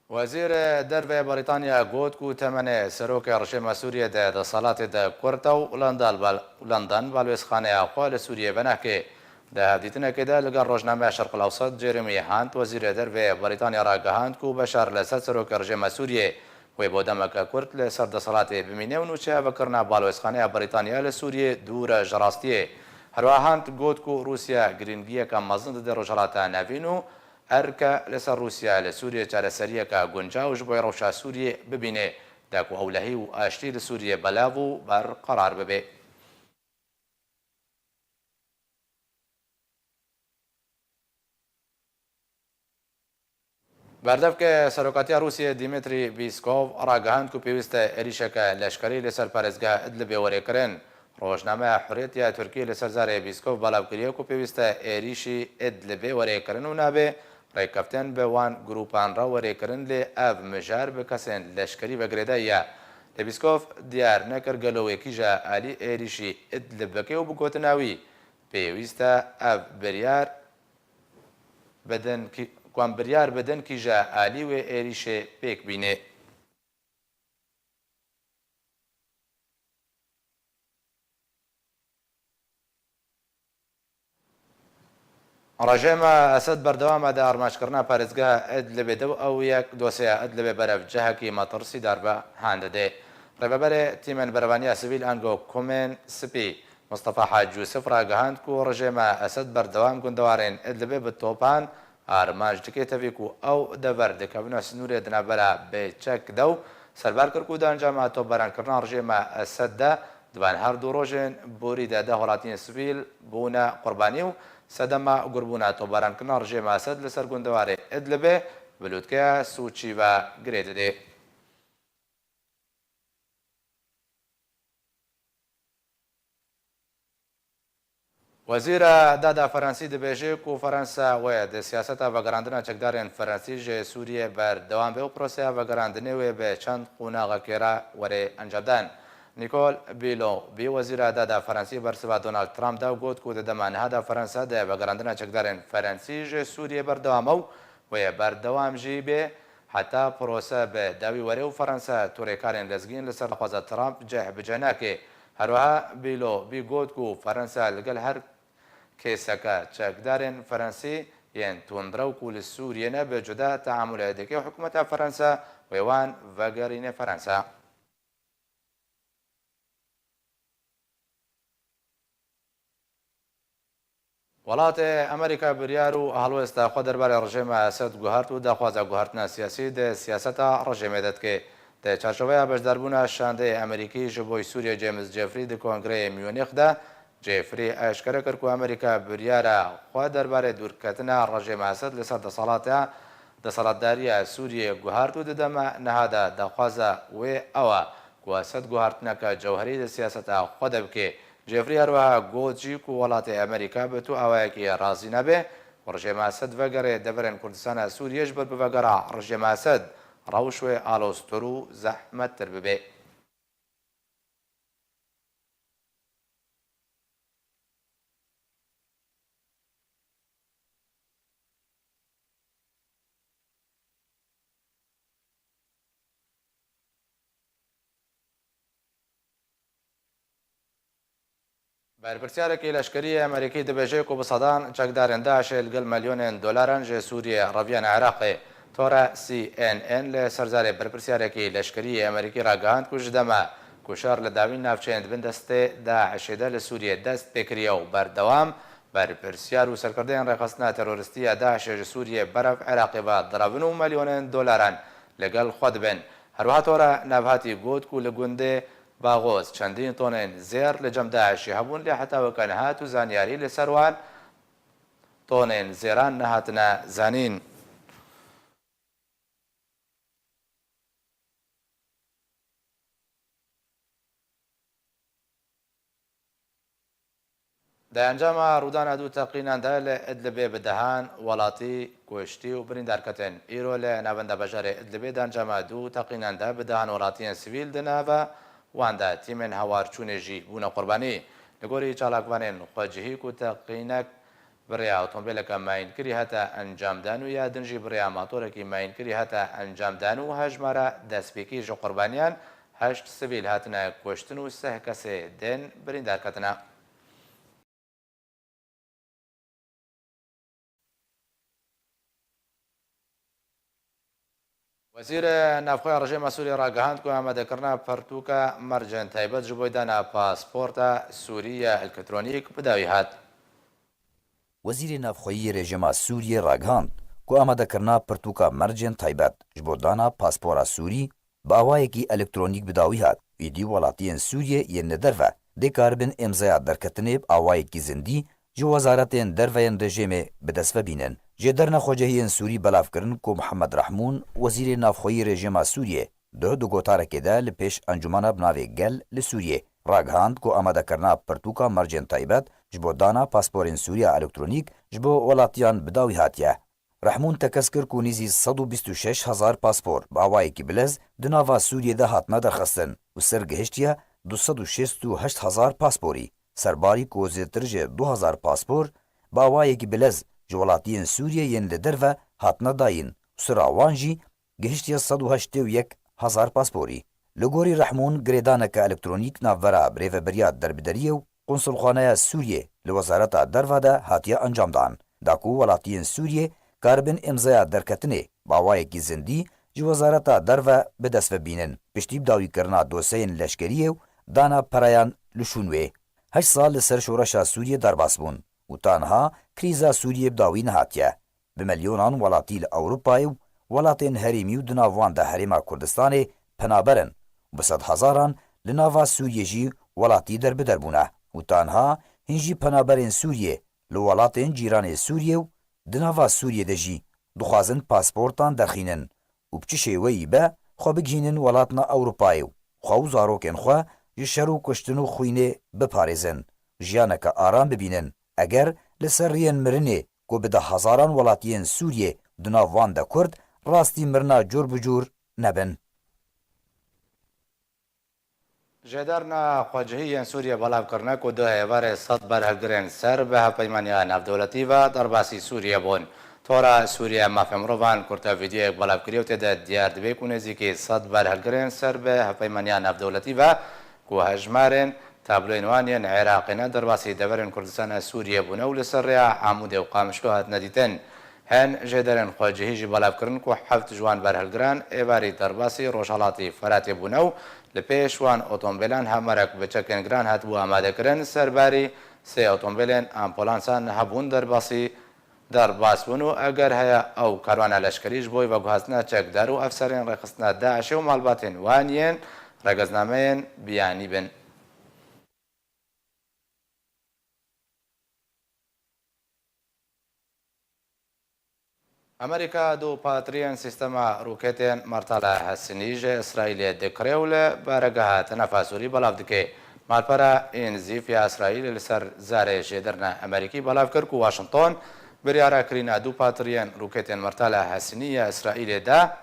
Wezîrê Derve Brîtanya got ku temenê serokê rejîma Sûriyê de desthilatê de kurt e û London bal-, London balwêzxaneya xwe li Sûriyê venehkê. Di hevdîtinekê de li gel rojnameya Şerq el Ewsat, Jeremy Hunt, wezîrê dervê Brîtanya ragihand ku Beşar li ser serokê rejîma Sûriyê wê bo demeke kurt li ser desthilatê bimîne û nûçeya vekirina balwêzxaneya Brîtanya li Sûriyê dûr e ji rastiyê. Herwiha Hunt got ku Rûsya girîngiyeke mezin dide Rojhilata Navîn û erke li ser Rûsya li Sûriyê çareseriyeke guncaw ji bo rewşa Sûriyê bibîne, da ku ewlehî û aştî li Sûriyê belav û berqerar bibe. Berdevkê Serokatiya Rûsiyê Dmitry Peskov ragihand ku pêwîst e êrîşeke leşkerî li ser parêzgeha Idlibê were kirin. Rojnameya Hurriyet ya Tirkiyê li ser zarê Peskov belav kiriye ku pêwîst e êrîşî Idlibê were kirin û nabe rêkeftin bi wan grûpan re were kirin, lê ev mijar bi kesên leşkerî ve girêdayî ye. Lê Peskov diyar nekir gelo wê kîja alî êrîşî Idlib bike û bi gotina wî, pêwîst e ev biryar bidin kî-, ku em biryar bidin kîja alî wê êrîşê pêk bîne. Rejîma Esed berdewam e di armancekirina parêzgeha Idlibê de û ew yek dosyeya Idlibê berev cihekî metirsîdar ve han dide. Rêveberê tîmên berevaniya sivîl ango Komên Spî Mustafa Hac Yûsif ragihand ku rejîma Esed berdewam gundewarên Idlibê bi topan armanc dike, tevî ku ew dever dikevine sînorê di navbera bê çek de û serbar kir ku di encama topbarankirina rejîma Esed de di van her du rojên borî de deh welatiyên sivîl bûne qurbanî û sedema gurbûna topbarankirina rejîma Esed li ser gundewarê Idlibê bi lûtkeya Sûçî ve girê dide. Wezîra Dada Ferensî dibêje ku Ferensa wê di siyaseta vegerandina çekdarên Ferensî ji Sûriyê berdewam be û proseya vegerandinê wê bi çend qonaxekê re were encamdan. Nicole Bilobî, wezîra Dada Ferensî, bersiva Donald Trump da got ku di dema niha de Ferensa di vegerandina çekdarên Ferensî ji Sûriyê berdewam e û wê berdewam jî bê, heta prose bi dawî were û Ferensa torêkarên lezgîn li ser daxwaza Trump cih bi cih nake. Herwiha Bilobî got ku Ferensa li gel her kêseke çekdarên Ferensî yên tundrew ku li Sûriyê ne bi cuda teamulê dike û hikûmeta Ferensa wê wan vegerîne Ferensa. Welatê Amerîka biryar û helwesta xwe derbarê rejîma Esed guhert û daxwaza guhertina siyasî di siyaseta rejîmê de dike. Di çarçoveya beşdarbûna şandeyê Amerîkî ji bo Sûriyê James Jeffrey di Kongreyê Munîx de, Jeffrey eşkere kir ku Amerîka biryara xwe derbarê dûrketina rejîma Esed li ser desalata, desalatdariya Sûriyê guhert û di dema niha de daxwaza wê ew e ku Esed guhertineke cewherî di siyaseta xwe de bike. Jeffrey herwiha got jî ku welatê Amerîka bi tu awayekî razî nebe û rejîma Esed vegere deverên Kurdistana Sûriyê ji ber bi vegera rejîma Esed rewş wê aloztir û zehmettir bibe. Berpirsiyarek leşkerî yê Amerîkî dibêje ku bi sedan çekdarên DAIŞê li gel milyonên dolaran ji Sûriyê reviyane Iraqê. Tore C N N li ser zarê berpirsiyarek leşkerî yê Amerîkî ragihand ku ji dema ku şer li dawîn navçeyên di bin destê DAIŞê de li Sûriyê dest pê kiriye û berdewam berpirsiyar û serkirdeyên rêxistina teroristî ya DAIŞê ji Sûriyê berev Iraqê ve direvin û milyonên dolaran li gel xwe dibin. Herwiha Tore Navhatî got ku li gundê Baxoz çendîn tonên zêr li cem DAIŞê hebûn, lê heta weke niha tu zanyarî li ser wan tonên zêran nehatine zanîn. Di encama rûdana du teqînan de li Idlibê bi dehan welatî kuştî û birîndar ketin. Îro li navenda bajarê Idlibê di encama du teqînan de bi dehan welatiyên sivîl di nava wan de tîmên hawarçûnê jî bûne qurbanî. Li gorî çalakvanên xwecihî ku teqînek bi rêya otomobileke mayînkirî hate encamdan û ya din jî bi rêya matorekî mayînkirî hate encamdan û hejmara destpêkî ji qurbaniyan heşt sivîl hatine kuştin û seh kesê din birîndar ketine. Wezîrê Navxweya Rejîma Sûriyê ragihand ku amadekirina pirtûka mercên taybet ji bo dana pasporta Sûrî ya elektronîk bi dawî hat. Wezîrê Navxweyî yê rejîma Sûriyê ragihand ku amadekirina pirtûka mercên taybet ji bo dana paspora Sûrî bi awayekî elektronîk bi dawî hat. Êdî welatiyên Sûriyê yên li derve dê karibin îmzaya derketinê bi awayekî zindî ji wezaretên derve yên rejîmê bi dest ve bînin. Jêderna xwecihiyên Sûrî belav kirin ku Mihemed Rehmûn, wezîrê navxweyî rejîma Sûriyê, duh di gotarekê de li pêş encûmena bi navê Gel li Sûriyê ragihand ku amadekirina pirtûka mercên taybet ji bo dana pasporên Sûrî ya elektronîk ji bo welatiyan bi dawî hatiye. Rehmûn tekez kir ku nîzî sed û bîst û şeş hezar paspor bi awayekî bilez di nava Sûriyê de hatine derxistin û ser gihiştiye du sed û şêst û heşt hezar pasporî. Serbarî ku zêdetir ji du hezar paspor bi awayekî bilez ji welatiyên Sûriyê yên li derve hatine dayîn û sira wan jî gihiştiye sed û heştê û yek hezar pasporî. Li gorî Rehmûn, girêdaneke elektronîk navbera birêveberiya derbideriyê û Konsulxaneya Sûriyê li Wezareta Derve de hatiye encamdan, da ku welatiyên Sûriyê karibin îmzaya derketinê bi awayekî zindî ji Wezareta Derve bi dest ve bînin, piştî bi dawîkirina dosyeyên leşkeriyê û dana pereyan li şûn wê. Heşt sal li ser şoreşa Sûriyê derbas bûn û ta niha krîza Sûriyê bi dawî nehatiye. Bi milyonan welatî li Ewropayê û welatên herêmî û di nav wan de Herêma Kurdistanê penaber in û bi sedhezaran li nava Sûriyê jî welatî derbider bûne û ta niha hîn jî penaberên Sûriyê li welatên cîranê Sûriyê û di nava Sûriyê de jî dixwazin pasportan derxînin û bi çi şêweyî be xwe bigihînin welatna Ewropayê û xwe û zarokên xwe ji şer û kuştin û xwînê biparêzin, jiyaneke aram bibînin. Eger li ser riyên mirinê ku bi dehhezaran welatiyên Sûriyê di nav wan de Kurd rastî mirina cûr bi cûr nebin. Jêderna xwecihî yên Sûriyê belav kirine ku du êvarê sed berhilgirên ser bi Hevpeymaniya Navdewletî ve derbasî Sûriyê bûn. Tora Sûriye Mafê Mirovan kurte vîdeoyek belav kiriye û tê de diyar dibe ku nêzîkî sed berhilgirên ser bi Hevpeymaniya Navdewletî ve ku hejmarên tabloyên wan yên Iraqê ne derbasî deverên Kurdistana Sûriyê bûne û li ser rêya Amûdê û Qamişlo hatine dîtin. Hin jêderên xwecihî jî belav kirin ku heft ji wan berhilgiran êvarî derbasî Rojhelatî Feratê bûne û li pêş wan otomobîlan hemarek bi çekên giran hatibû amadekirin. Serbarî sê otomobîlên ambulansan hebûn derbasî derbas bûn û eger heye ew karwana leşkerî ji bo veguhastina çekdar û efserên rêxistina DAIŞê û malbatên wan yên regeznameyên biyanî bin. Amerîka du patiriyên sîstema roketên mertala hesinî ji Îsraîlê dikire û li baregeha Tenefa Sûrî belav dike. Malpera Înzîf ya Îsraîlê li ser zarê jêderna Amerîkî belav kir ku Washington biryara kirîna du patiriyên roketên mertala hesinî ya Îsraîlê da,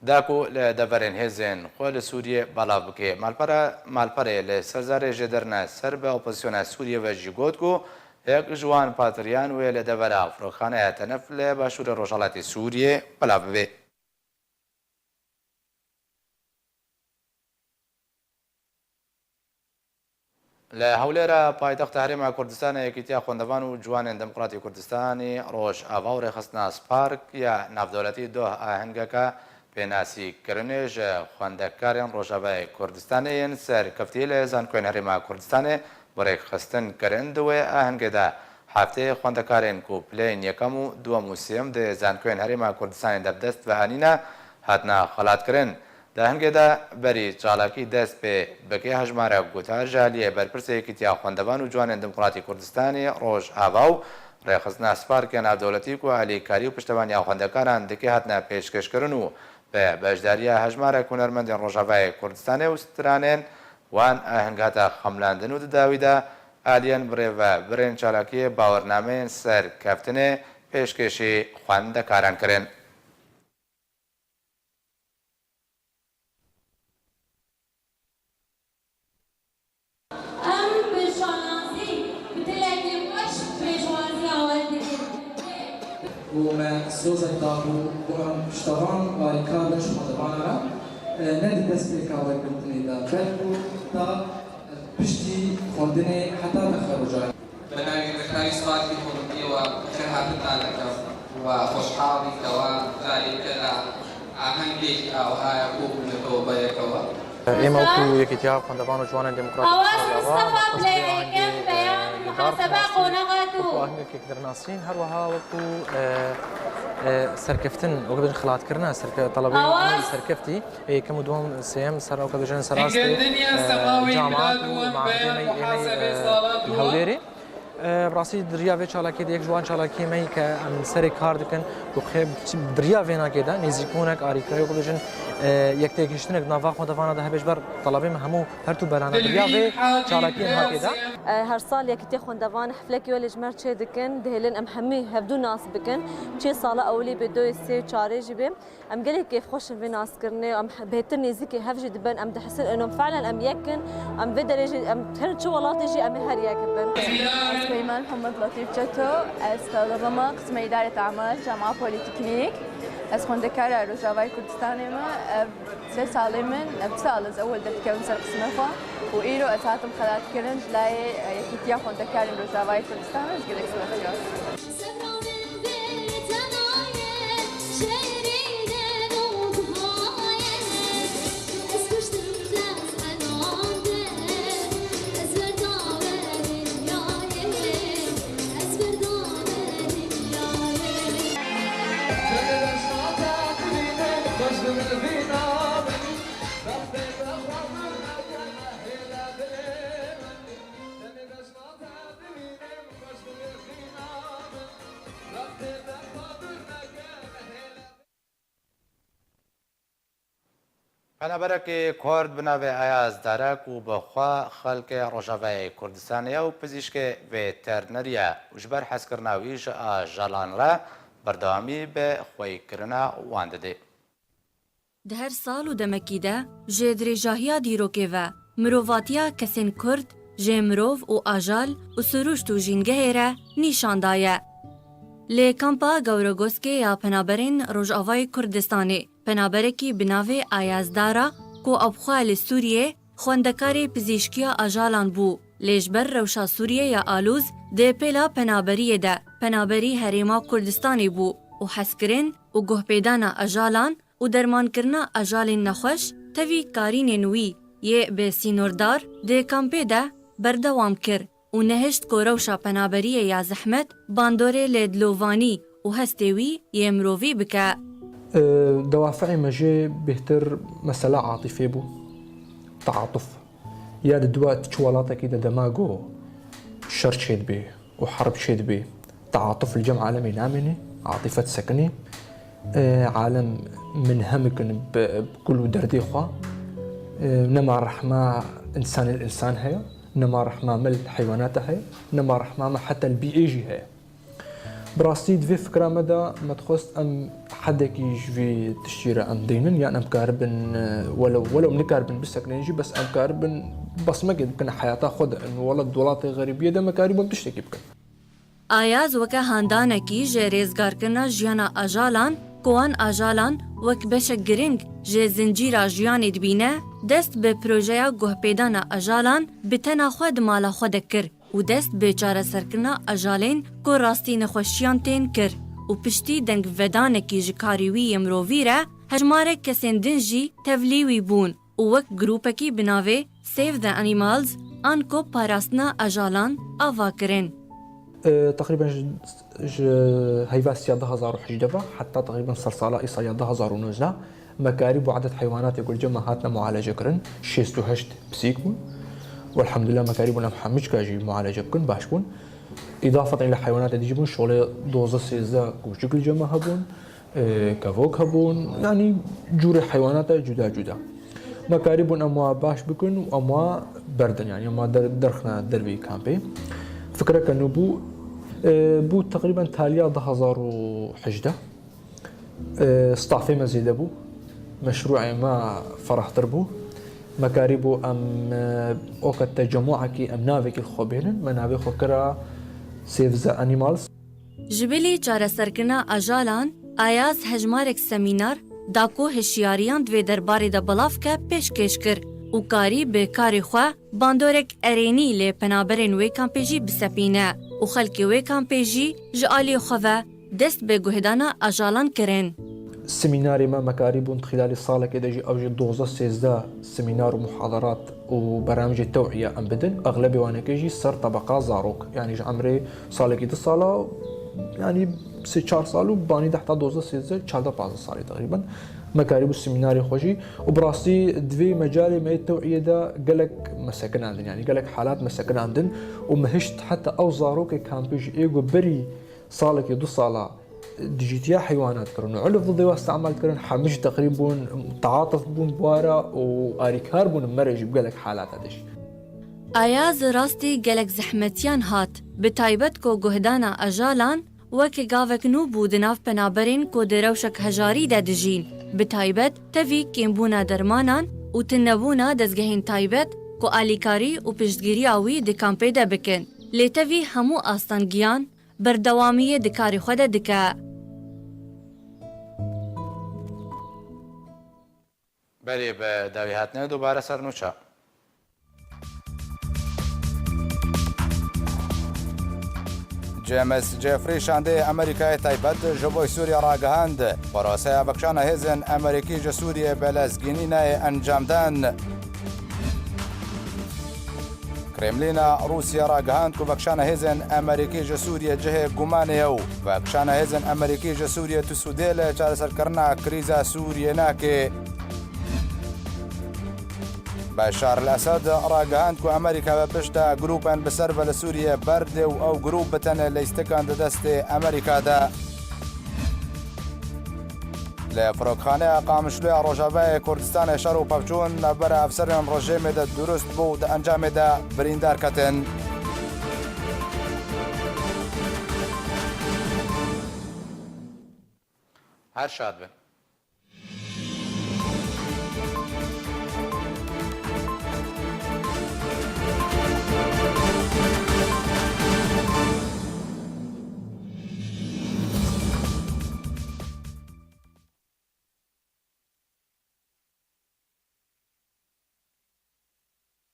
da ku li deverên hêzên xwe li Sûriyê belav bike. Malpera, malperê li ser zarê jêderina ser bi opozisyona Sûriyê ve jî got ku yek ji wan patiriyan wê li devera firoxaneya Tenef li başûrê rojhilatê Sûriyê belav bibe. Li Hewlêra paytexta Herêma Kurdistanê Yekîtiya Xwendevan û Ciwanên Demokratî Kurdistanê Rojava û Rêxistina Spark ya Navdewletî doh ahengeke pênasîkirinê ji xwendekarên Rojavayê Kurdistanê yên serkeftî li Zankoyên Herêma Kurdistanê bi rêkxistin kirin. Di wê ahengê de heftê xwendekarên ku pileyên yekem û duwem û sêyem di Zankoyên Herêma Kurdistanê de bi dest ve anîne, hatine xelatkirin. Di hingê de berî çalakî dest pê bike, hejmarek gotar ji aliyê Berpirsê Yekîtiya Xwendevan û Ciwanên Demokratî Kurdistanê Rojava û Rêxistina Sparkê Navdewletî ku alîkarî û piştevaniya xwendekaran dike hatine pêşkêşkirin û bi beşdariya hejmarek hunermendên Rojavayê Kurdistanê û stranên wan aheng hate xemlandin û di dawî de aliyên birêvebirên çalakiyê bawernameyên serkeftinê pêşkêşî xwendekaran kirin. Em bi şanazî, bi dilekî xweş pêşwaziya we dikin. Û me sozek dabû ku em piştevan û alîkar bin ji xwendevana re, e, ne di destpêka wergirtinê de, belkû ta piştî xwendinê heta texeruca. Bi navê Rêkdarî Sparkê Xwedî we xêr hatin dikim û xweşhal bî ke we careke li ahengekî awha ye ku bûne tobeyekewe. ئێمە وەکو یەکێتیا خوێندەوان و جوانێن دموکراتی ئاواز مستەفا پلەیەکەم بەیان محاسەبە قۆنەغە دوو. وەکو ئاهەنگێکی دەرناسین، هەروەها وەکو، ئێ، ئێ، سەرکەفتن، وەکو دەژن خلاتکردنە سەرکە-، تەڵەبەی ئاواز سەرکەفتی. یەکەم و دووەم، سێیەم سەر ئەو کە دەژێن سەراستی، ئێ، جامعات و معهدێنەی ئێمەی، ئێ، هەولێرێ. ئێ، بڕاستی دریا vê çalakiyê de yek ji wan çalakiyê me yî ke em serê kar dikin û xê-, diriya vê nakê de nêzîkbûnek, arîkirayê ku bêjin, e, yektêgihiştinek di nava xwendevana de hebe ji ber telebê me hemû her tu berana diriya vê çalakiyê nakê de. E, her sal yekîtiya xwendevan heflekî welê ji me re çê dikin, dihêlin em hemî hevdû nas bikin. Çê sala ewilî bê, doyê sê û çarê jî bê. Em gelek kêfxweş in vê naskirinê, em he-, bêhtir nêzîkî hev jî dibin, em dihisin ino fiilen em yek in, em vê derê jî, em her çi welatê jî em ê her yek bin. Ez Peyman Muhammed Latîf Çeto, ez talebeya qismê îdarê amal, Camia Polîteknîk. Ez xwendekara Rojavayê Kurdistanê me. Ev sê salê min, ev du sal ez ewil derdikevim ser qismê xwe û îro ez hatim xelatkirin ji layê, e, Yekîtiya Xwendekarên Rojavayê Kurdistanê, ez gelek spasiya. Sevra min vê tenayê, şêrîne û bihayê. Ez kuştim dest henan de, ez berda me dinyayê, ez berda me dinyayê. Demê de şata dibînim, xweş dibin vîna min. Bextê te xwe min nekene hêle dilê min. Demê de şata dibînim, xweş dibin vîna min. Penaberekî Kurd bi navê Ayaz Dara ku bi xwe xelkê Rojavayê Kurdistanê ye û pizîşkê veternerî ye û ji ber hezkirina wî ji ajalan re berdewamî bi xweyîkirina wan didê. Di her sal û demekî de jê dirêjahiya dîrokê ve mirovatiya kesên Kurd jê mirov û ajal û sirûşt û jîngehê re nîşan daye. Lê kampa Gawregoskê ya penaberên Rojavayê Kurdistanê penaberekî bi navê Ayaz Dara ku ew xwe li Sûriyê xwendekarê pizîşkiya ajalan bû, lê ji ber rewşa Sûriyê ya alûz di pêla penaberiyê de penaberî Herêma Kurdistanê bû û hezkirin û guhpêdana ajalan û dermankirina ajalên nexweş tevî karînên wî yê bi sînordar di kampê de berdewam kir û nehişt ku rewşa penaberiyê ya zehmet bandorê li dilovanî û hestê wî yê mirovî bike. Dewafeê me jê bêhtir mesela atîfê bû, teatuf. Ya di dua çi welatekî de dema ku şer çêdibê û herb çêdibê, teatuf li cem alemê namêne, atîfe disekinê. E, alem minhemik in bi, bi kul û derdê xwe. E, nema rehma însanê li însan heye, nema rehma me li heywanata heye, nema rehma me heta li bîê jî heye. Bi rastî di vê fikra me de me dixwest em hedekî ji vê tiştî re em deynin, yan em karibin, e, welew, welew em nikaribin bisekinin jî, bes em karibin basmekê bikin heyata xwe de. Em welat, di welatê xerîbiyê de me karîbûn tiştekî bikin. Ayaz weke handanekî ji rêzgarkirina jiyana ajalan, ku wan ajalan wek beşek giring ji zincîra jiyanê dibîne, Dest bi projeya guhpêdana ajalan bi tena xwe di mala xwe de kir û dest bi çareserkirina ajalên ku rastî nexweşiyan tên kir û piştî dengvedanekî ji karê wî yê mirovî re hejmarek kesên din jî tevlî wî bûn û wek grûpekî bi navê Save the Animals an ku parastina ajalan ava kirin. E, teqrîben ji, ji heyva siya du hazar û hejdeh ve heta teqrîben sersala îsal ya du hazar û nozdeh me karîbû eded heywanatê ku li cem me hatine mualece kirin, şêst û heşt pisîk bûn. Welhamdulillah me karîbûn em hemû çika jî mualece bikin, baş bûn. Îdafeten îla heywanatê dijî bûn, şolê dozdeh sêzdeh kûçik li cem me hebûn. E, kevok hebûn, yanî cûrê heywanata cuda cuda. Me karîbûn em wa baş bikin û em wa berdin, yanî em wa der-, derxine derveyî kampê. Fikreke nû bû, e, bû teqrîben taliya du hazar û hejdeh. E, stafê me zêde bû, meşrûê me ferahtir bû. Me karîbû em, e, oke tecemûekî, em navekî li xwe bênin. Me navê xwe kira Save the Animals. Ji bilî çareserkirina ajalan, Ayaz hejmarek semînar da ku hişyariyan di vê derbarê de belav ke pêşkêş kir û karî bi karê xwe bandorek erênî lê penaberên wê kampê jî bisepîne û xelkê wê kampê jî ji aliyê xwe ve dest bi guhdana ajalan kirin. Semînarê me, me karîbûn di xîlalê salekê de jî ew jî dozdeh sêzdeh semînar û muhadarat û berhemcê tew'iye em bidin. Exlebê wanekê jî ser tebeqa zarok, yanî ji emrê salekî du sala, yanî sê çar sal û banî de heta dozdeh sêzdeh, çardeh pazdeh salî teqrîben me karîbû semînarê xwe jî û bi rastî di vê mecalê me yê tew'iyê de gelek me sekinandin, yanî gelek halat me sekinandin û me hişt heta ew zarokê kampê jî ê ku berî salekî du sala dijîtiya heywanat kirin û ulf didê wa îstemal kirin, hemî jî teqrîb bûn, teatuf bûn bi wa re û arîkar bûn, me re jî bi gelek halata de jî. Ayaz rastî gelek zehmetiyan hat, bi taybet ku guhdana ajalan weke gavek nû bû di nav penaberên ku di rewşek hejarî de dijîn, bi taybet tevî kêmbûna dermanan û tunebûna dezgehên taybet ku alîkarî û piştgiriya wî di kampê de bikin. Lê tevî hemû astangiyan berdewamiyê di karê xwe de dike. Berê bi dawî hatine dubare ser nûça. James Jeffrey şandeyê Amerîkayê taybet ji bo Sûriye ragihand, proseya vekişana hêzên Amerîkî ji Sûriyê bi lezgînî nayê encamdan. Kremlîna Rûsya ragihand ku vekişana hêzên Amerîkî ji Sûriyê cihê gumanê ye û vekişana hêzên Amerîkî ji Sûriyê tu sûdê li çareserkirina krîza Sûriyê nake. Beşar el Esed ragihand ku Amerîka bi pişta grûpên bi ser ve li Sûriyê berdê û ew grûp bi tenê lîstikan di destê Amerîka de. Li Firokxaneya Qamişloya Rojavayê Kurdistanê şer û pevçûn navbera efserên rejîmê de durust bû û di encamê de birîndar ketin. Her şad bin.